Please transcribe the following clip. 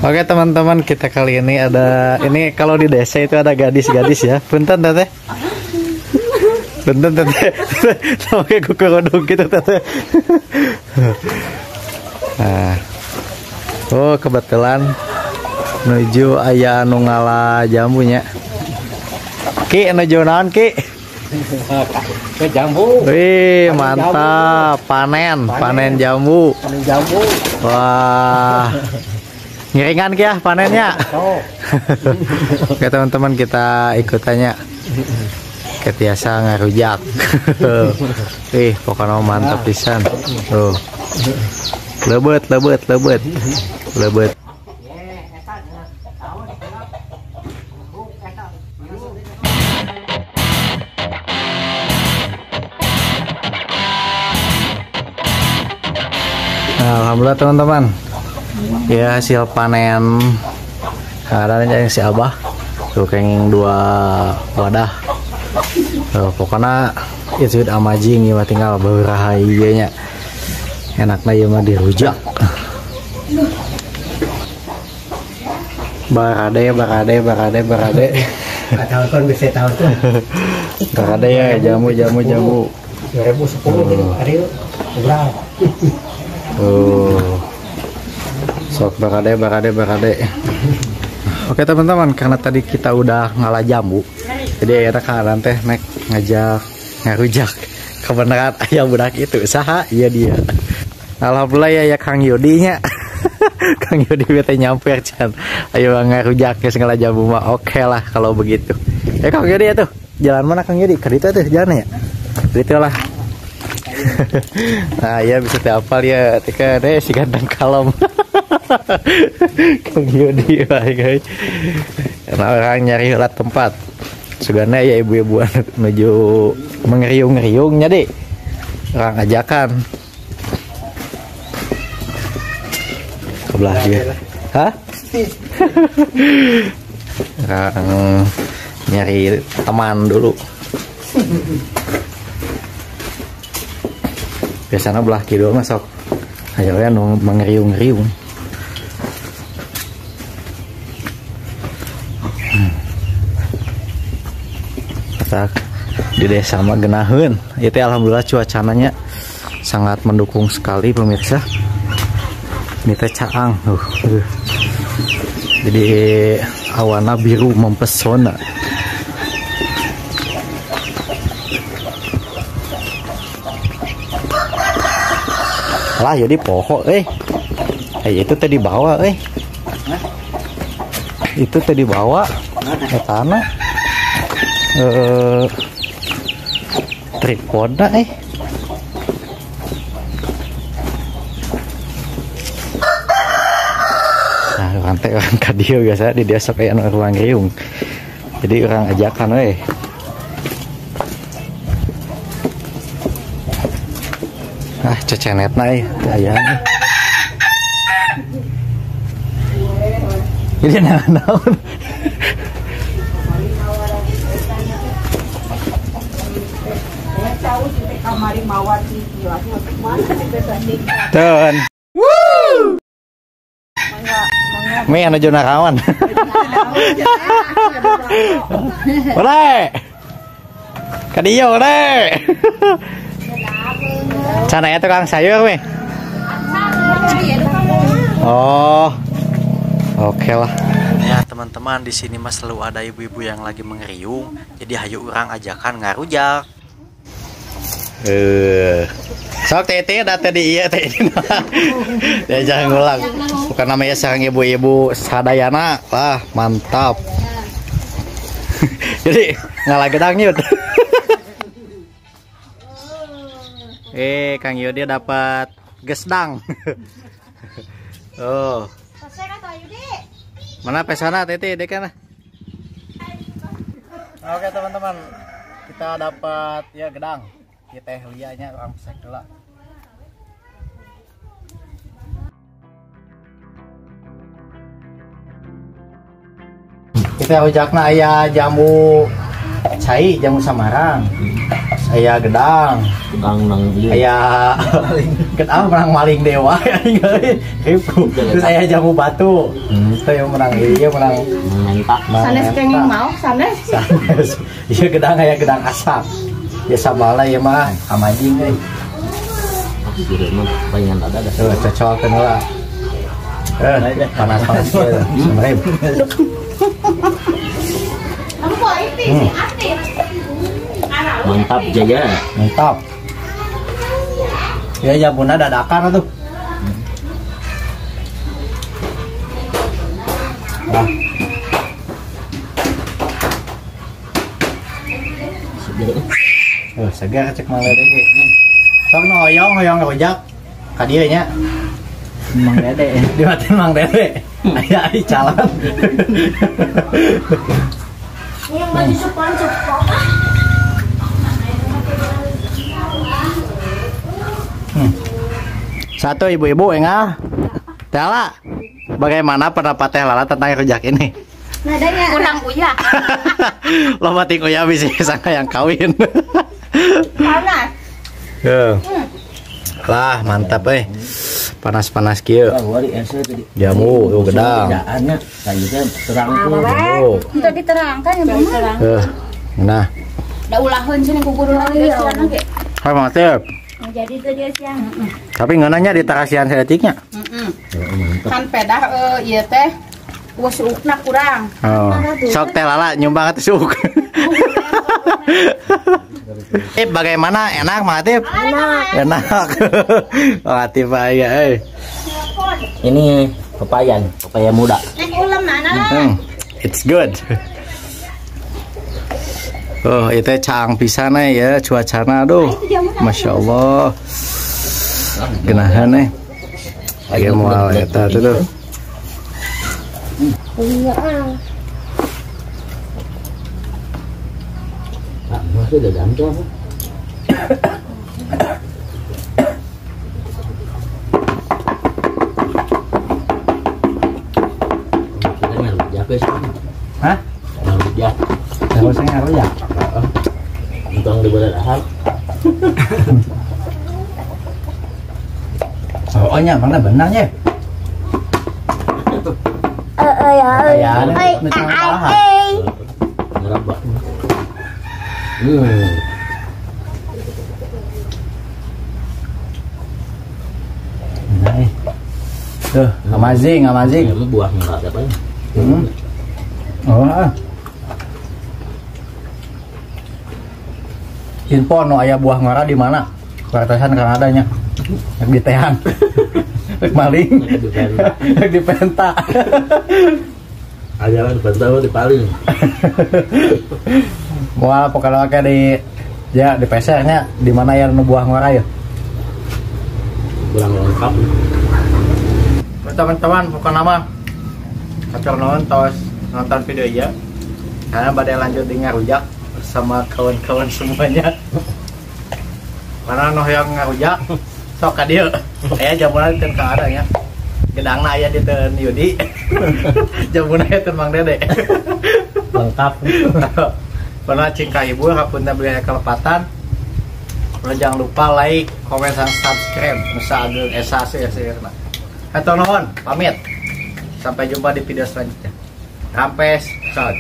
Oke teman-teman, kita kali ini ada, ini kalau di desa itu ada gadis-gadis ya. Punten teteh. Punten teteh. Sampai kukurudung gitu teteh. Nah. Oh, kebetulan nuju aya anu ngala jambunya. Ki, nuju naon Ki? Ke jambu. Wih, mantap. Panen, panen jambu. Panen jambu. Wah. Ngiringan Ki ya panennya. Oke teman-teman, kita ikutannya. Ketiasa ngarujak. Ih, pokoknya mantap pisan. Tuh. Lebet, lebet, lebet. Lebet. Nah, alhamdulillah teman-teman. Ya, hasil panen ada yang si Abah tuh kenging 2 wadah. Tuh, pokoknya itu amajing ya tinggal beberapa ieu nya. Enakna ieu mah dirujak. Barade barade barade barade. Tahun bisa tahun tuh. Barade ya jamu jamu jamu. 2010 gitu hari berapa? Tuh. Sok barade barade barade. Oke teman-teman, karena tadi kita udah ngalah jambu, jadi akhirnya kalian teh nek ngajak ngarujak kebenaran ayam budak itu saha iya dia. Alhamdulillah ya, ya Kang Yudi nya. Kang Yudi bete nyamper can. Ayo ngarujak geus ngalah jambu mah. Oke lah kalau begitu. Ya Kang Yudi ya tuh. Jalan mana Kang Yudi? Ke ditu tuh jalannya ya. Ditu lah. Nah, ya bisa dihafal ya. Tika deh si ganteng kalem. Kang Yudi baik guys. Karena orang nyari lah tempat. Sugana ya ibu-ibu menuju mengeriung-ngeriungnya deh. Orang ajakan. Kebelah dia. Hah? Orang nyari teman dulu. Biasanya belah kidul masuk. Ayo ya mengeriung-ngeriung. Di desa mah genaheun. Itu alhamdulillah cuacanya sangat mendukung sekali pemirsa. Ini teh caang. Jadi awana biru mempesona. Lah jadi pohon eh. Itu tadi bawa eh. Itu tadi bawa etana. Tripod eh. Nah, orang teh orang kadieu biasa di desa kayak anu ruang riung. Jadi orang ajakan we. Ah, cecenetna euy, teu aya. Jadi naon-naon. Tuh. Woo! Mi anu jona kawan. Boleh. Kadieu boleh. Sana ya tukang sayur mi. Oh. Oke lah. Ya teman-teman, di sini mah selalu ada ibu-ibu yang lagi mengeriung. Jadi hayu urang ajakan ngarujak. Sok tete da tadi iya teh ini. Ya jangan ngulang. Bukan namanya sareng ibu-ibu sadayana. Wah, mantap. Jadi ngalah gedang yuk. Kang Yudi dapat gesdang. Oh. Mana pesana tete dek kana? Oke teman-teman, kita dapat ya gedang. Kita teh lianya orang pesek dulu. Kita rujakna aya jambu Cai jamu Samarang. Aya gedang. Gedang nang ieu. Aya gedang menang maling dewa anjing euy. Ribu. Terus aya jamu batu. Itu yang menang ieu menang menta. Sanes kenging mau sanes. Sanes. Ieu gedang aya gedang asap. Ya sabala ieu mah amajing euy. Sirih mah palingan ada dah. Tuh cocok lah. Panas-panas kieu. Semerib. Mantap jaya. Mantap. Ya jambuna dadakan tuh. Nah. Oh, segar cek Mang Dede ge. Sok nu hoyong rujak ka dieu nya. Mang Dede. Dimatiin Mang Dede. Aya ai calon. Yang baju sopan-sopan. Satu ibu-ibu enggak. Teh Lala, bagaimana pendapat Teh Lala tentang rujak ini? Nadanya kurang uyah. Loba ting uyah bisa sangka yang kawin. Panas. Lah, mantap eh. Panas-panas kieu. Jamu gedang. Jamu. Untuk diterangkan ya, Bang. Nah. Da ulaheun cenah ku guru lagi. Hai mantap. Jadi tadi siang. Tapi ngeunanya di tarasian saeutiknya. Heeh. Kan pedah ieu teh eueuh suukna kurang. Oh. Sok Teh Lala nyumbang atuh suuk. Bagaimana? Enak Mang Atip? Enak. Enak. Mang Atip aya euy. Ini pepaya, pepaya muda. It's good. Oh, itu caang pisan ya cuacana aduh. Masya Allah. Genahan eh. Lagi moal eta tuh. Masih ada jantung. Kita ngarujak guys. Hah? Ngarujak. Nggak usah ngarujak. Untung di bulan ahad. Oh nya, mana benarnya? Ya, tuh, amazing, amazing. Ini buah nggak ada apa ya? Oh. Info no aya buah ngora di mana? Kuartasan kan adanya. Rek ditehan. Rek maling. Rek dipenta. Ajaran dipenta di paling. Wah, pokoknya kayak di ya di pesernya di mana ya nu buah ngora ya? Kurang lengkap. Teman-teman, pokoknya mah atur nuhun tos nonton video ya. Karena badai lanjut di ngarujak bersama kawan-kawan semuanya. Karena noh yang ngarujak sok ka dieu. Aya jamuna teu ka ada nya. Gedangna aya di teu Yudi. Jamuna aya teu Mang Dede. Lengkap. Pernah cing kahibur hapunten beli kelepatan. Pernah jangan lupa like, komen, dan subscribe. Nusa ageung esa seueur-seueurna. Hatur nuhun, pamit. Sampai jumpa di video selanjutnya. Rampes, ciao.